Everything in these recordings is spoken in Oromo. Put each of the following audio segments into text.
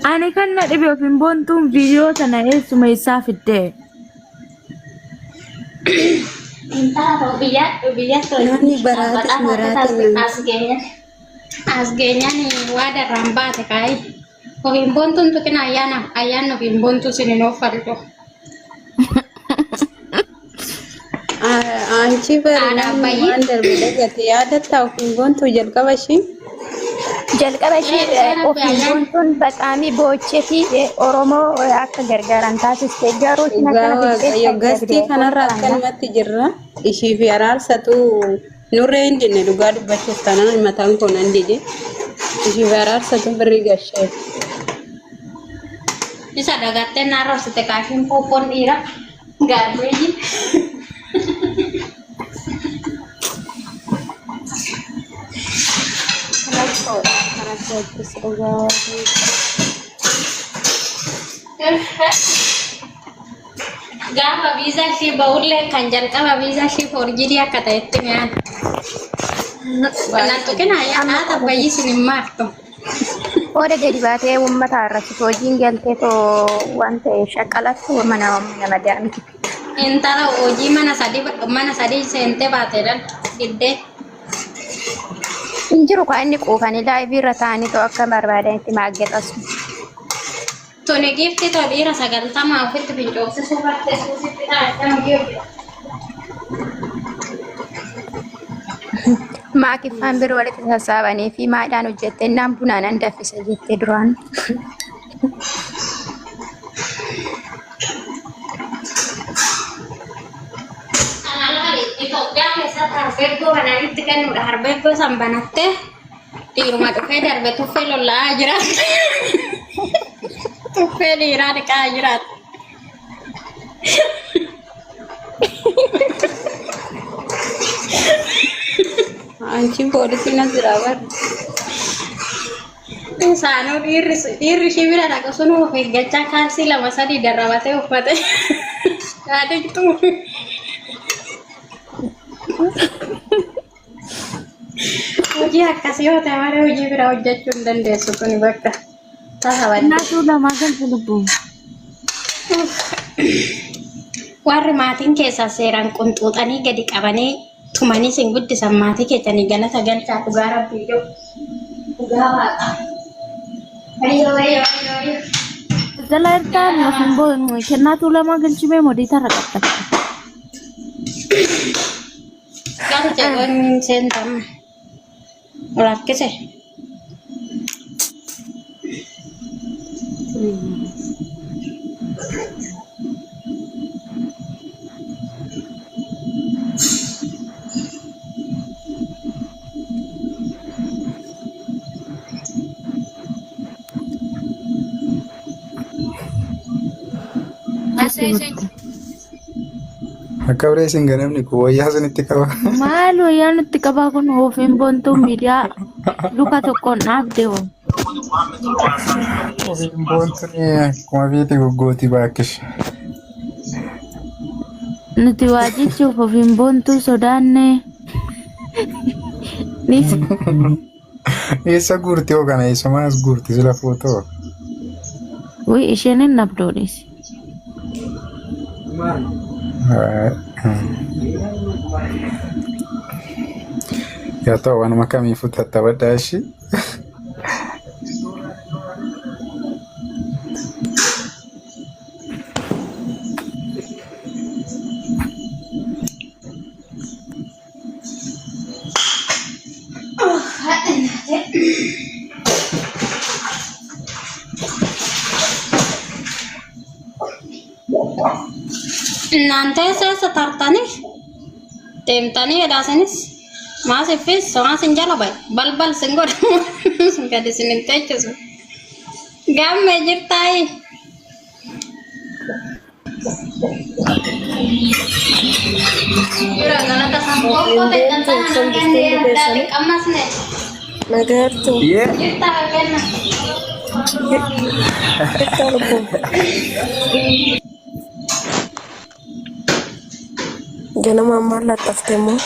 Ani kan na dhibe of hin boontuun viidiyoo sana eessuma isaa fiddee. Intala ta'u biyya biyyatti Namni hojii baraatis dhaabbataa maraate taate nama. as geenye as geenyaan waa darraan baate kaayi. Ofiin boontuun tuqina ayyaana ayyaanni ofiin boontuu sin hin ooffaltu. Anchi bari Haadha namni abbayyii. waan darbe dagate yaadatta ofiin boontuu jalqaba ishii. Jalqaba ishee Seera ofiin ayyaan boontuun baqaamii boochee fi Oromoo akka gargaaran taasiste garuu isin Dhugaa akkana waaqayyo fiddeessa gastii gadi kanarra akkanumatti jirra. Ishii fi araarsatu nurree hin dinne dhugaa dubbachuuf taanaan mataan koo nan dide. Ishii fi araarsatu birrii gashee. Isa dagattee naarrabsite kaashiin pooppoon dhiira gaarreeyyi. Rakkoodha kanatti hojjetu dhugaa waaqayyo. Gaafa viizaa ishii ba'ullee kan jalqaba viizaa ishii foorjidii akka ta'etti mi'aan. Nan tuqina ayyaana haata bayyi isin hin maartu. Qooda gadi baatee uummata arrabsitu hojiin galtee too waan ta'e shaqqalattu mana nama daa'imti. Intala hojii mana sadii seentee baateedhaan diddee. Hin jiru kan inni quufanii laayivii irra taa'anii too akka barbaadanitti maaggeexasu. Tuni giifti too dhiira 90 ofitti fincoofsisuu irratti suusitti taa'e hojii hojjeta. Maakiffaan biroo walitti sassaabanii fi maadhaan hojjette naan bunaan an danfisa jette duraan. Itoophiyaa keessatti harbeeggoo bananitti kennuudha. Harbeeggoo san banattee dhiiruma dhufee darbe tuffee lolla'aa jiraatti. Tuffee dhiiraa dhiqaa jiraatti. Anchi poolisiin as jira bar. Isaanuu dhiirri dhiirri ishii bira dhaqu sun of eeggachaa kaalsii lama sadii darrabatee uffate. Yaadiktuu. Hojii akkasii yoo ta'e malee hojii biraa hojjechuu hin dandeessu tuni bakka. Tasa badde. Innaatuu lamaa galche lubbuun. Warri maatiin keessaa seeraan qunxuuxanii gadi qabanii tumanii sin guddisan maatii keessanii galata galchaa dhugaa rabbii jiru. Dhugaa waaqa. Wayyoo wayyoo wayyoo wayyoo. Jala irtaan ofiin boonu kennaatuu lamaa galchimee modii tarra qabda. Galche qoonni seentamma. Rakkise. Akka biree isin ganamni kun wayyaa isinitti qaba. Maal wayyaa nutti qabaa kun ofiin boontuu miidiyaa luka tokkoon dhaabde hoo. Ofiin boontuun akkuma feete goggootii baakkish. Nuti waa jechuuf ofiin boontuu sodaanne. Nis Eessa guurti hoo kana eessumaa as guurti sila footoo. Wii isheen hin nabdoonis. Yaa ta'u waanuma kamiifuu tattabadhaa ishii. እናንተ eessa tartanii deemtanii edhaasinis maasiffis somaa sin jala bahe balbal sin godhamu gadi sin hin teechisu. Gaammee jirtaayi. Jira galata Hin deemtu ibsan jirtu hundi keessanii. Nagaartuu. Yee. Jirtaa lubbuu. Ganamaan maal laxxafte immoo?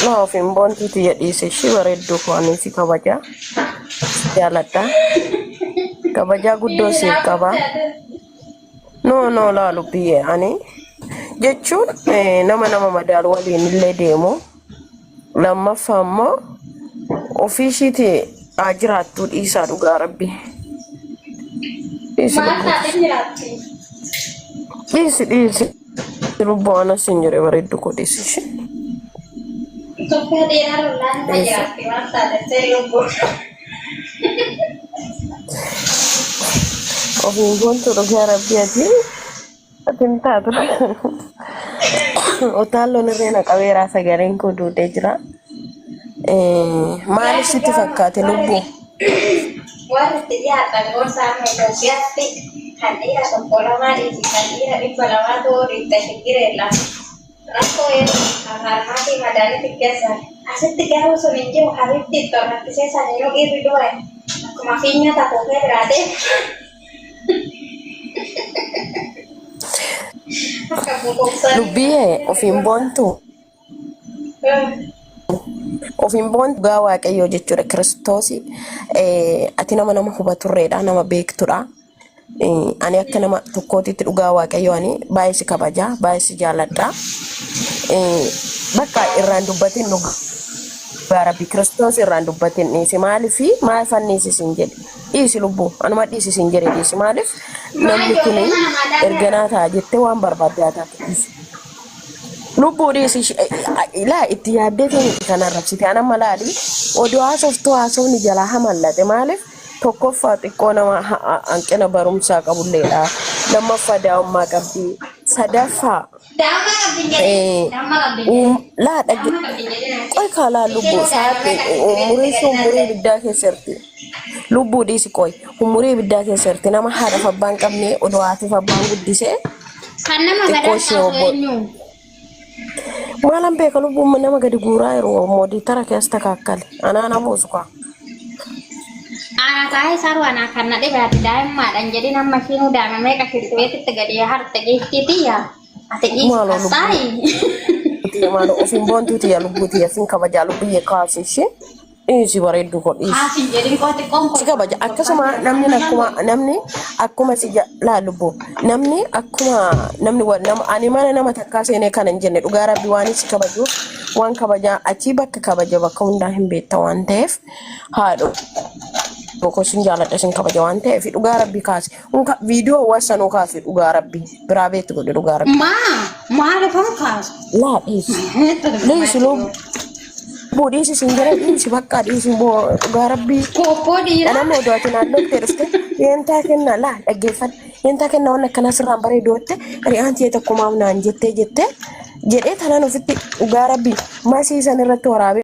Na ofiin boontuuti jedhiise ishii bareedduu koo ani si kabaja. Si jaaladha. Kabajaa guddoo siif qaba. No no laalu biyyee ani jechuun nama nama madaalu waliin illee deemu. Lammaffaa immoo ofii ishiiti haa jiraattuu dhiisaa dhugaa rabbi. Dhiisi Maal lubbuuti. taatee jiraatti? Dhiisi dhiisi lubbuu anas hin jedhe bareeddu koo dhiisi ishee. Itoophiyaa dheeraa lollaan irra Dhiisi. jiraatti maal taatee lubbuu. Ofiin boontuu dhugaa rabbi ati ati hin taatu. Utaalloon irree na qabeeraa sagaleen koo duudee jira. Maal sitti fakkaate lubbuu? Warri itti dhiyaatan gorsa amma Itoophiyaatti kan dhiira tokko lamaa dhiisi kan dhiira 200tu dhiitta shiggireella. Rakkoo yeroo harmaatii madaalitti geessan. Asitti garuu sun hin jiru habibti itti rakkisee saninuu dhiirri du'e akkuma fiinyoo takuufee biraa deema. Akka buqoqsanii. Lubbiyyee ofiin boontuu? Ofiin boontu dhugaa waaqayyoo jechuudha kiristoosi ati nama nama hubaturreedha nama beektudha. Ani akka nama tokkootitti dhugaa waaqayyoo ani baay'ee si kabaja baay'ee si jaaladha. Bakka irraan dubbatin dhugaa rabbi kiristoos irraan dubbatin dhiisi maaliif maal fanniisi siin jedhe dhiisi lubbuu anuma dhiisi siin jedhe dhiisi maaliif namni kun erganaa ta'a jettee waan barbaadde haa taatu dhiisi. Lubbuu dhiisi laa itti yaaddeetii miti kan arrabsite an amma laali oduu haasoftuu haasofni jalaa hamallate maaliif tokkoffaa xiqqoo nama hanqina barumsaa qabulleedha lammaffaa daa'ummaa qabdi sadaffaa Daa'imma qabdi hin jedhin. Daa'imma qabdi hin jedhin. laa dhagge Daa'imma qabdi hin jedhin. qoy kaalaa Isheen lubbuu daa'ima sa'aatti meeqa sitti umurii beekti ishee gadi umurii naan ibiddaa keessa jirti lubbuu dhiisi qoy umurii ibiddaa keessa jirti nama haadhaaf abbaan hin qabne oduu haatiif abbaan guddisee Kan nama xiqqoo gadan ishee kaasu obbo eenyu? Maalan beeka lubbuun nama gadi guuraa yeroo moodiitara keessa takaakkale. Anaa na buusu kaa. Ana kaa'ee saruu anaa kan na dhibe ati daa'immaadhaan jedhin amma ishiinuu daa'ima meeqa shirtibeetitti gadi harte geettii tiyya. Ati dhiisi Maaloo lubbuu qassaayi. tiyya maaloo ofiin boontuu tiyya lubbuu tiyya sin kabajaa lubbiyyee kaasi ishee. Dhiisi bareedduu koo dhiisi. Haas hin jedhin koo xiqqoon Si kabaja. kolfaa Akkasuma jira. namni Amma akkuma nan namni akkuma si laa lubbuu namni akkuma namni nama ani mana nama takkaa seenee kana hin jenne dhugaa rabbi waan si kabajuuf waan kabajaa achii bakka kabaja bakka hundaa hin beekta waan ta'eef haadho koo sin jaaladha sin kabaja waan ta'eef dhugaa rabbi kaasi. Unka viidiyoo wasanuu kaasi dhugaa rabbi biraa beetti godhe dhugaa rabbi. Maa maaliifan kaasu? Laa dhiisi. Dhiisi lubbuu dhiisi sin jedhe dhiisi bakka dhiisi boo dhugaa rabbii. Kooppoo dhiiraa. Nama oduu ati naannoo kee dhufte yeentaa kenna laa dhaggeeffadhu yeentaa kenna waan akkanaa sirraan bareedu jette ri'aan tiyee tokko maaf naan jettee jettee jedhee tanaan ofitti dhugaa rabbii masii san irratti waraabee.